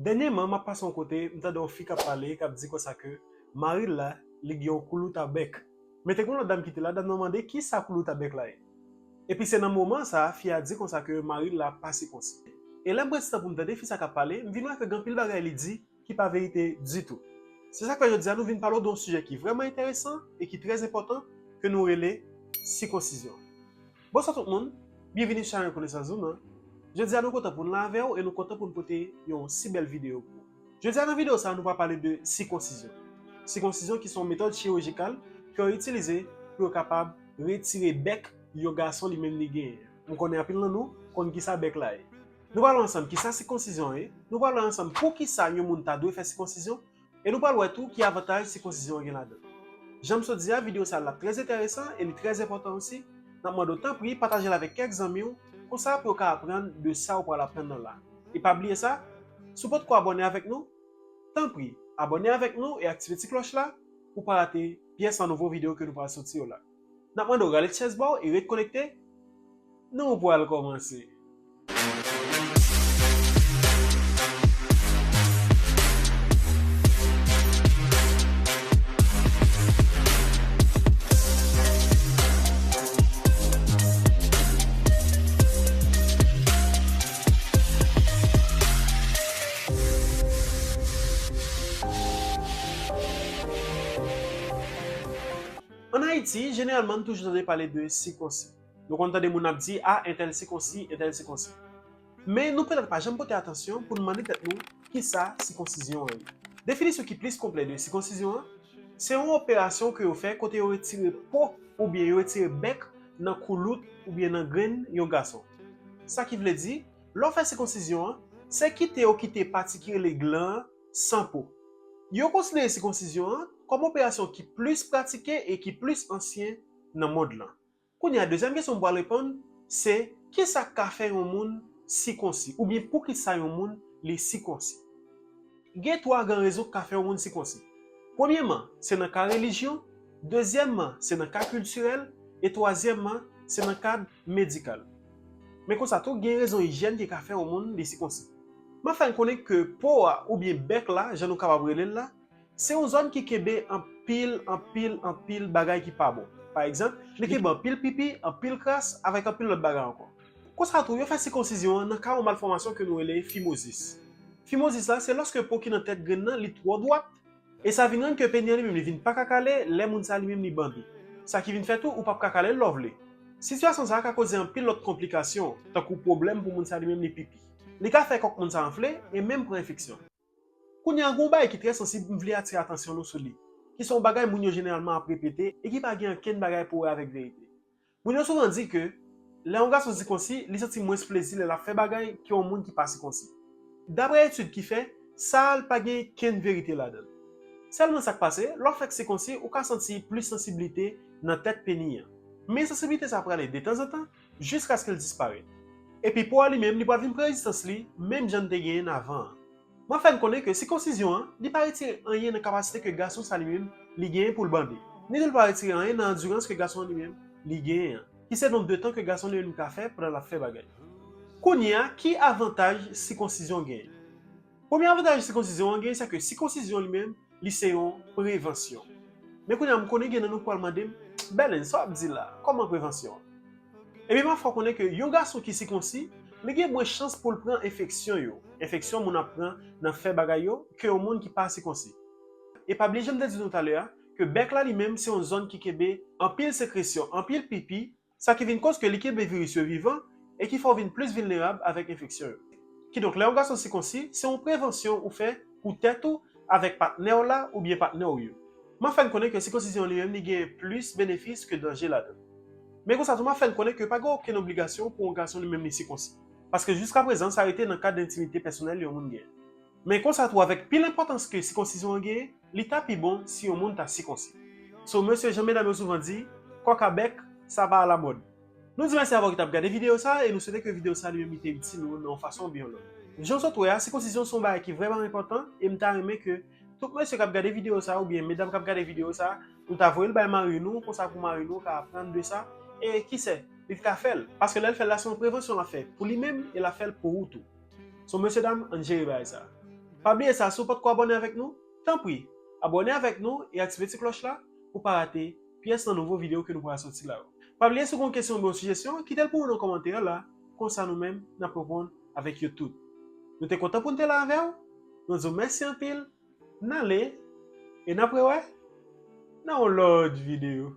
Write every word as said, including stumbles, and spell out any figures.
Dènyèman, m ap pase yon kote, m tande yon fi k ap pale, k ap di konsa ke mari l la, li gen yon koulout a bèk. Men te gen yon lòt dam ki te la, dam nan mande kisa koulout a bèk la ye. Epi se nan moman sa a, fi a di konsa ke mari l la pa sikonsi. E lè m pran ti tan pou m tande fi sa k ap pale, m vin wè ke gen anpil bagay li di ki pa verite ditou. Se sa k fè jodi a nou vin pale w de yon sijè ki vrèman enteresan e ki trè enpòtan ke nou rele sikonsizyon. Bonswa tout moun, byenvini sou chanèl Konesans Zouman. Jodi a nou kontan pou n la avè w e nou kontan pou n pote yon si bèl videyo pou ou. Jodi a nan videyo sa a nou pral pale de sikonsizyon. Sikonsizyon ki se yon metòd chirijikal ke yo itilize pou yo kapab retire bèk yon gason li menm li genyen. M konnen anpil nan nou konn kisa bèk la ye. Nou pral wè ansanm kisa sikonsizyon ye, nou pral wè ansanm poukisa yon moun ta dwe fè sikonsizyon, e nou pral wè tou ki avantaj sikonsizyon an gen ladan. Jan m sot di a, videyo sa a l ap trè enteresan e li trè enpòtan osi. N ap mande w tanpri pataje l avèk kèk zanmi w, konsa pou yo ka aprann de sa ou pral aprann nan la. E pa bliye sa, si w potko abòne avèk nou, tanpri abòne avèk nou e aktive ti klòch la pou w pa rate pyès an nouvo videyo ke nou pral soti yo la. N ap mande w rale ti chèz ba w e ret konekte. Nou pral kòmanse. Ann Ayiti, jeneralman, n toujou tande pale de sikonsi. Nou konn tande moun ap di, "A, entèl sikonsi, entèl sikonsi." Men nou petèt pa janm pote atansyon pou n mande tèt nou kisa sikonsizyon an ye. Definisyon ki plis konplè de sikonsizyon an, se yon operasyon ke yo fè kote yo retire po oubyen yo retire bèk nan koulout oubyen nan grenn yon gason. Sa ki vle di, lè w fè sikonsizyon an, se kite yo kite pati ki rele glan an san po. Yo konsidere sikonsizyon an kòm operasyon ki plis pratike e ki plis ansyen nan mond lan. Kounye a, dezyèm kesyon m pral reponn, se kisa k ka fè yon moun sikonsi, oubyen poukisa yon moun li sikonsi? Gen twa gran rezon k ka fè yon moun sikonsi. Premyèman, se nan ka relijyon, dezyèmman, se nan ka kiltirèl, e twazyèmman, se nan kad medikal. Men konsa tou, gen rezon ijyèn ki ka fè yon moun li sikonsi. M ap fè n konnen ke po a oubyen bèk la, jan nou kapab rele l la, se yon zòn ki kenbe anpil, anpil, anpil bagay ki pa bon. Pa egzanp, li kenbe anpil pipi, anpil kras, avèk anpil lòt bagay ankò. Konsa tou, yo fè sikonsizyon an nan ka yon malfòmasyon ke nou rele fimozis. Fimozis la, se lòske po ki nan tèt grenn nan, li twò dwat, e sa vin rann ke peni an li menm, li vin pa ka kale, lè moun sa li menm li bande. Sa ki vin fè tou, ou p ap ka kale l lè w vle. Sitiyasyon sa a ka koze anpil lòt konplikasyon, tankou pwoblèm pou moun sa li menm li pipi. Li ka fè kòk moun sa anfle, e menm pran enfeksyon. Kounye a, gen yon bagay ki trè sansib m vle atire atansyon nou sou li, ki se yon bagay moun yo jeneralman ap repete e ki pa gen ankenn bagay pou wè avèk verite. Moun yo souvan di ke lè yon gason sikonsi, li santi mwens plezi lè l ap fè bagay ke yon moun ki pa sikonsi. Daprè etid ki fè, sa a l pa gen kenn verite ladan l. Sèlman sa k pase, lè w fèk sikonsi, ou ka santi plis sansiblite nan tèt peni an. Men sansiblite sa a prale detanzantan, jiskaske l disparèt. Epi po a li menm, li pral vin pran rezistans li, menm jan l te genyen n avan an. M ap fè n konnen ke sikonsizyon an, li pa retire anyen nan kapasite ke gason sa li menm, li genyen pou l bande. Ni tou l pa retire anyen nan andirans ke gason an li menm, li genyen an, ki se nonb de tan ke gason li menm ka fè pandan l ap fè bagay. Kounye a, ki avantaj sikonsizyon genyen? Premye avantaj sikonsizyon an genyen, se ke sikonsizyon li menm, li se yon prevansyon. Men kounye a, m konnen gen nan nou k pral mande m, "Bèlen, sa w ap di la, kòman prevansyon an?" Ebyen, m ap fè w konnen ke yon gason ki sikonsi, li gen mwens chans pou l pran enfeksyon yo, enfeksyon moun ap pran nan fè bagay yo, ke yon moun ki pa sikonsi. E pa bliye jan m te di nou talè a, ke bèk la li menm, se yon zòn ki kenbe anpil sekresyon, anpil pipi, sa ki vin koz ke li kenbe viris yo vivan e ki fè w vin plis vilnerab avèk enfeksyon yo. Kidonk, lè yon gason sikonsi, se yon prevansyon ou fè pou tèt ou avèk patnè w la oubyen patnè w yo. M ap fè n konnen ke sikonsizyon li menm li gen plis benefis ke danje ladan l. Men konsa tou, m ap fè n konnen ke pa gen okenn obligasyon pou yon gason li menm li sikonsi. Paske jiskaprezan, sa rete nan kad entimite pèsonèl yon moun genyen. Men konsa tou, avèk pil enpòtans ke sikonsizyon an genyen, li ta pi bon si yon moun ta sikonsi. So, mesye, jan medam yo souvan di, kòk a bèk, sa pa alamòd. Nou di mèsi avè w ki t ap gade videyo sa a e nou swete ke videyo sa a li menm li te itil ou nan yon fason oubyen yon lòt. Jan w sot wè a, sikonsizyon se yon bagay ki vrèman enpòtan e m ta renmen ke tout mesye k ap gade videyo sa a oubyen medam k ap gade videyo sa a, nou ta voye l bay mari nou, konsa pou mari nou ka aprann de sa e, kisa, li ka fè l. Paske lè l fè l la, se yon prevansyon l ap fè pou li menm e l ap fè l pou ou tou. So, mesye dam, ann jere bagay sa a. Pa bliye sa, si w potko abòne avèk nou, tanpri, abòne avèk nou e aktive ti klòch la pou pa rate pyès nan nouvo videyo ke nou pral sòti la yo. Pa bliye, si w gen yon kesyon oubyen yon sijesyon, kite l pou nou nan kòmantè la, konsa nou menm n ap reponn avèk yo tout. Nou te kontan pou n te la avè w, nou di w mèsi anpil, n ale, e n ap rewè nan yon lòt videyo.